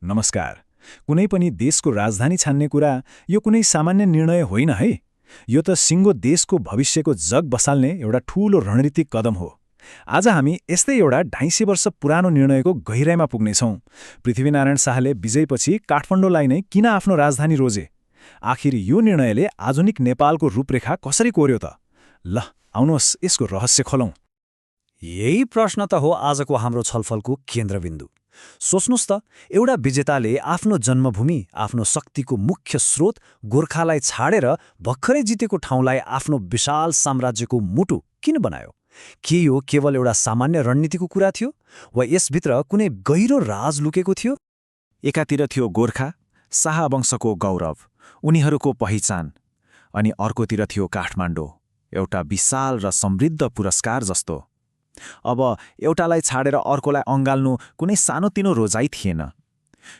नमस्कार। कुनै पनि देशको राजधानी छान्ने कुरा यो कुनै सामान्य निर्णय होइन है। यो त सिङ्गो देशको भविष्यको जग बसाल्ने एउटा ठूलो रणनीतिक कदम हो। आज हामी यस्तै एउटा 250 वर्ष पुरानो निर्णयको गहिराइमा पुग्नेछौँ। पृथ्वीनारायण शाहले विजयपछि काठमाडौँलाई नै किन आफ्नो राजधानी रोजे? आखिर यो निर्णयले आधुनिक नेपालको रूपरेखा कसरी कोर्यो त? ल, आउनुहोस् यसको रहस्य खोलौँ। यही प्रश्न त हो आजको हाम्रो छलफलको केन्द्रबिन्दु। सोच्नुस् त, एउटा विजेताले आफ्नो जन्मभूमि, आफ्नो शक्तिको मुख्य स्रोत गोर्खालाई छाडेर भर्खरै जितेको ठाउँलाई आफ्नो विशाल साम्राज्यको मुटु किन बनायो? के यो केवल एउटा सामान्य रणनीतिको कुरा थियो, वा यसभित्र कुनै गहिरो राज लुकेको थियो? एकातिर थियो गोर्खा, शाहवंशको गौरव, उनीहरूको पहिचान, अनि अर्कोतिर थियो काठमाडौँ, एउटा विशाल र समृद्ध पुरस्कार जस्तो। अब एउटालाई छाडेर अर्कोलाई अँगाल्नु कुनै सानोतिनो रोजाइ थिएन।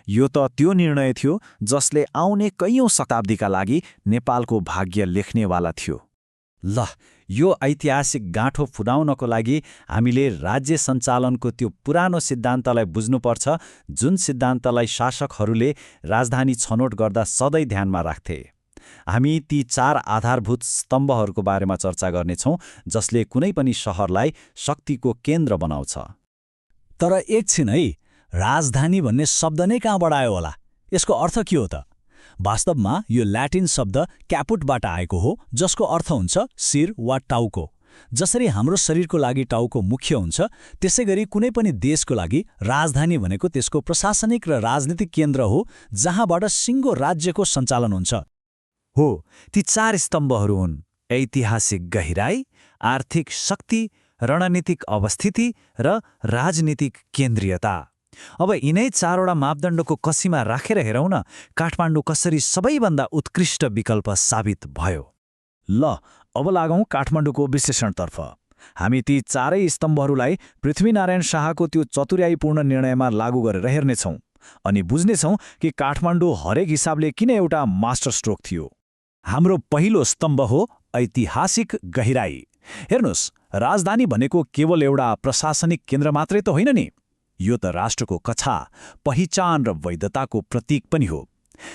यो त त्यो निर्णय थियो जसले आउने कैयौँ शताब्दीका लागि नेपालको भाग्य लेख्नेवाला थियो। ल, यो ऐतिहासिक गाँठो फुटाउनको लागि हामीले राज्य सञ्चालनको त्यो पुरानो सिद्धान्तलाई बुझ्नुपर्छ, जुन सिद्धान्तलाई शासकहरूले राजधानी छनौट गर्दा सधैँ ध्यानमा राख्थे। हामी ती 4 आधारभूत स्तम्भहरूको बारेमा चर्चा गर्नेछौँ, जसले कुनै पनि शहरलाई शक्तिको केन्द्र बनाउँछ। तर एकछिन है, राजधानी भन्ने शब्द नै कहाँबाट आयो होला? यसको अर्थ के हो त? वास्तवमा यो ल्याटिन शब्द क्यापुटबाट आएको हो, जसको अर्थ हुन्छ शिर वा टाउको। जसरी हाम्रो शरीरको लागि टाउको मुख्य हुन्छ, त्यसैगरी कुनै पनि देशको लागि राजधानी भनेको त्यसको प्रशासनिक र राजनीतिक केन्द्र हो, जहाँबाट सिङ्गो राज्यको सञ्चालन हुन्छ। हो, ती 4 स्तम्भहरू हुन्: ऐतिहासिक गहिराई, आर्थिक शक्ति, रणनीतिक अवस्थिति र राजनीतिक केन्द्रीयता। अब यिनै 4वटा मापदण्डको कसीमा राखेर हेरौँ न, काठमाडौँ कसरी सबैभन्दा उत्कृष्ट विकल्प साबित भयो। ल, अब लागौँ काठमाडौँको विश्लेषणतर्फ। हामी ती 4 स्तम्भहरूलाई पृथ्वीनारायण शाहको त्यो चतुर्याइपूर्ण निर्णयमा लागू गरेर हेर्नेछौँ, अनि बुझ्नेछौँ कि काठमाडौँ हरेक हिसाबले किन एउटा मास्टर स्ट्रोक थियो। हाम्रो पहिलो स्तम्भ हो ऐतिहासिक गहिराई। हेर्नुहोस्, राजधानी भनेको केवल एउटा प्रशासनिक केन्द्र मात्रै त होइन नि, यो त राष्ट्रको कछा, पहिचान र वैधताको प्रतीक पनि हो।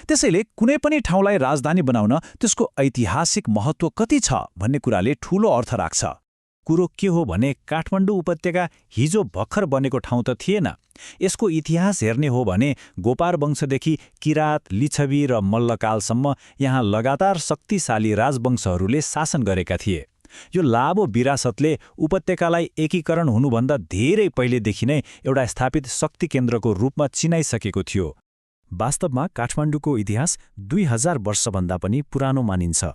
त्यसैले कुनै पनि ठाउँलाई राजधानी बनाउन त्यसको ऐतिहासिक महत्त्व कति छ भन्ने कुराले ठूलो अर्थ राख्छ। कुरो के हो भने, काठमाडौँ उपत्यका हिजो भर्खर बनेको ठाउँ त थिएन। यसको इतिहास हेर्ने हो भने गोपार वंशदेखि किरात, लिच्छवी र मल्लकालसम्म यहाँ लगातार शक्तिशाली राजवंशहरूले शासन गरेका थिए। यो लामो विरासतले उपत्यकालाई एकीकरण हुनुभन्दा धेरै पहिलेदेखि नै एउटा स्थापित शक्ति केन्द्रको रूपमा चिनाइसकेको थियो। वास्तवमा काठमाडौँको इतिहास 2000 वर्षभन्दा पनि पुरानो मानिन्छ।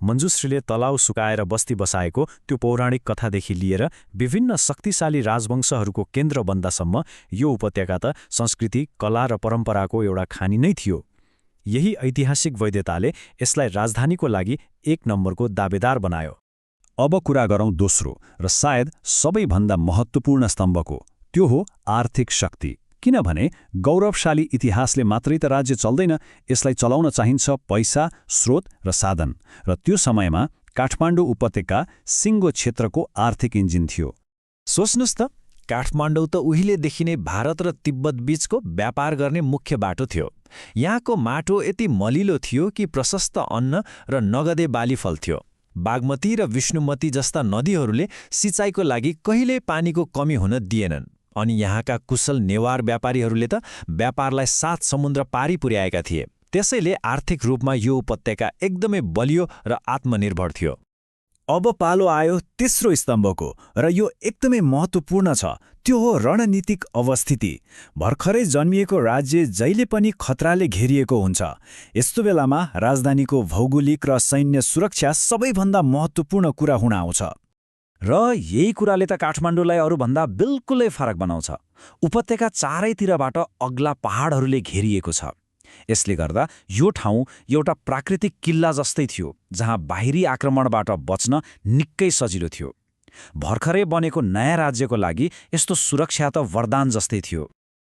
मञ्जुश्रीले तलाउ सुकाएर बस्ती बसाएको त्यो पौराणिक कथादेखि लिएर विभिन्न शक्तिशाली राजवंशहरूको केन्द्र बन्दासम्म यो उपत्यका त संस्कृति, कला र परम्पराको एउटा खानी नै थियो। यही ऐतिहासिक वैधताले यसलाई राजधानीको लागि 1 नम्बरको दावेदार बनायो। अब कुरा गरौँ दोस्रो र सायद सबैभन्दा महत्त्वपूर्ण स्तम्भको। त्यो हो आर्थिक शक्ति। किनभने गौरवशाली इतिहासले मात्रै त राज्य चल्दैन, यसलाई चलाउन चाहिन्छ पैसा, स्रोत र साधन। र त्यो समयमा काठमाडौँ उपत्यका सिङ्गो क्षेत्रको आर्थिक इन्जिन थियो। सोच्नुस् त, काठमाडौँ त उहिलेदेखि नै भारत र तिब्बत बीचको व्यापार गर्ने मुख्य बाटो थियो। यहाँको माटो यति मलिलो थियो कि प्रशस्त अन्न र नगदे बाली फल्थ्यो। बागमती र विष्णुमती जस्ता नदीहरूले सिँचाइको लागि कहिल्यै पानीको कमी हुन दिएनन्। अनि यहाँका कुशल नेवार व्यापारीहरूले त व्यापारलाई 7 समुद्र पारी पुर्याएका थिए। त्यसैले आर्थिक रूपमा यो उपत्यका एकदमै बलियो र आत्मनिर्भर थियो। अब पालो आयो तेस्रो स्तम्भको, र यो एकदमै महत्त्वपूर्ण छ। त्यो हो रणनीतिक अवस्थिति। भर्खरै जन्मिएको राज्य जहिले पनि खतराले घेरिएको हुन्छ। यस्तो बेलामा राजधानीको भौगोलिक र सैन्य सुरक्षा सबैभन्दा महत्त्वपूर्ण कुरा हुन आउँछ। र यही कुराले त काठमाडौँलाई अरूभन्दा बिल्कुलै फरक बनाउँछ। उपत्यका चारैतिरबाट अग्ला पहाडहरूले घेरिएको छ। यसले गर्दा यो ठाउँ एउटा प्राकृतिक किल्ला जस्तै थियो, जहाँ बाहिरी आक्रमणबाट बच्न निकै सजिलो थियो। भर्खरै बनेको नयाँ राज्यको लागि यस्तो सुरक्षा त वरदान जस्तै थियो।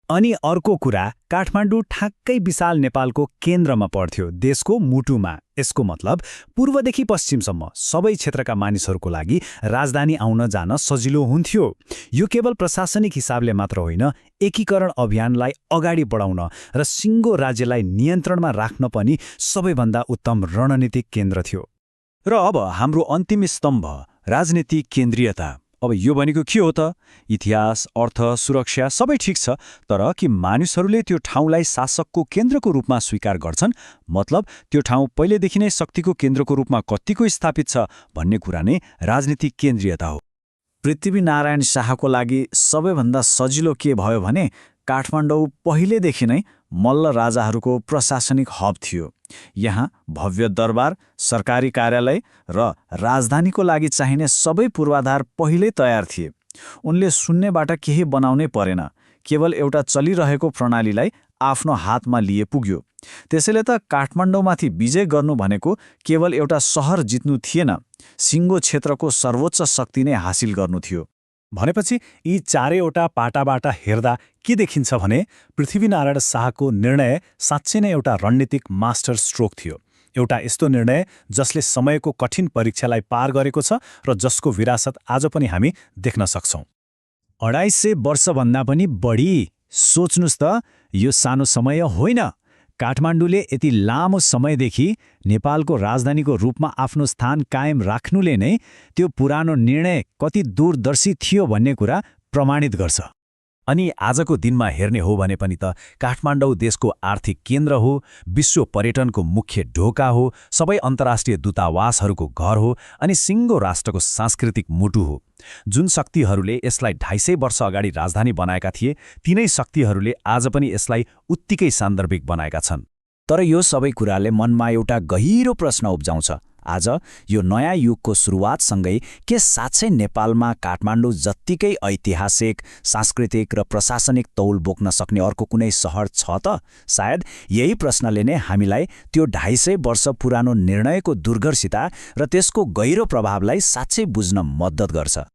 अनि अर्को कुरा, काठमाडौँ ठ्याक्कै विशाल नेपालको केन्द्रमा पर्थ्यो, देशको मुटुमा। यसको मतलब पूर्वदेखि पश्चिमसम्म सबै क्षेत्रका मानिसहरूको लागि राजधानी आउन जान सजिलो हुन्थ्यो। यो केवल प्रशासनिक हिसाबले मात्र होइन, एकीकरण अभियानलाई अगाडि बढाउन र सिङ्गो राज्यलाई नियन्त्रणमा राख्न पनि सबैभन्दा उत्तम रणनीतिक केन्द्र थियो। र अब हाम्रो अन्तिम स्तम्भ, राजनीतिक केन्द्रीयता। अब यो भनेको के हो त? इतिहास, अर्थ, सुरक्षा सबै ठिक छ, तर के मानिसहरूले त्यो ठाउँलाई शासकको केन्द्रको रूपमा स्वीकार गर्छन्? मतलब त्यो ठाउँ पहिलेदेखि नै शक्तिको केन्द्रको रूपमा कत्तिको स्थापित छ भन्ने कुरा नै राजनीतिक केन्द्रीयता हो। पृथ्वीनारायण शाहको लागि सबैभन्दा सजिलो के भयो भने काठमाडौँ पहिलेदेखि नै मल्ल राजाहरूको प्रशासनिक हब थियो। यहाँ भव्य दरबार, सरकारी कार्यालय र राजधानीको लागि चाहिने सबै पूर्वाधार पहिल्यै तयार थिए। उनले शून्यबाट केही बनाउनै परेन, केवल एउटा चलिरहेको प्रणालीलाई आफ्नो हातमा लिए पुग्यो। त्यसैले त काठमाडौँमाथि विजय गर्नु भनेको केवल एउटा सहर जित्नु थिएन, सिङ्गो क्षेत्रको सर्वोच्च शक्ति नै हासिल गर्नु थियो। भनेपछि यी चारैवटा पाटाबाट हेर्दा के देखिन्छ भने पृथ्वीनारायण शाहको निर्णय साँच्चै नै एउटा रणनीतिक मास्टर स्ट्रोक थियो। एउटा यस्तो निर्णय जसले समयको कठिन परीक्षालाई पार गरेको छ र जसको विरासत आज पनि हामी देख्न सक्छौं। 250 वर्षभन्दा पनि बढी। सोच्नुस् त, यो सानो समय होइन। काठमाडौँले यति लामो समयदेखि नेपालको राजधानीको रूपमा आफ्नो स्थान कायम राख्नुले नै त्यो पुरानो निर्णय कति दूरदर्शी थियो भन्ने कुरा प्रमाणित गर्छ। अनि आजको दिनमा हेर्ने हो भने पनि त काठमाडौँ देशको आर्थिक केन्द्र हो, विश्व पर्यटनको मुख्य ढोका हो, सबै अन्तर्राष्ट्रिय दूतावासहरूको घर हो अनि सिङ्गो राष्ट्रको सांस्कृतिक मुटु हो। जुन शक्तिहरूले यसलाई 250 वर्ष अगाडि राजधानी बनाएका थिए, तिनै शक्तिहरूले आज पनि यसलाई उत्तिकै सान्दर्भिक बनाएका छन्। तर यो सबै कुराले मनमा एउटा गहिरो प्रश्न उब्जाउँछ। आज यो नयाँ युगको सुरुवातसँगै के साँच्चै नेपालमा काठमाडौँ जत्तिकै ऐतिहासिक, सांस्कृतिक र प्रशासनिक तौल बोक्न सक्ने अर्को कुनै सहर छ त? सायद यही प्रश्नले नै हामीलाई त्यो 250 वर्ष पुरानो निर्णयको दुर्घर्षिता र त्यसको गहिरो प्रभावलाई साँच्चै बुझ्न मद्दत गर्छ।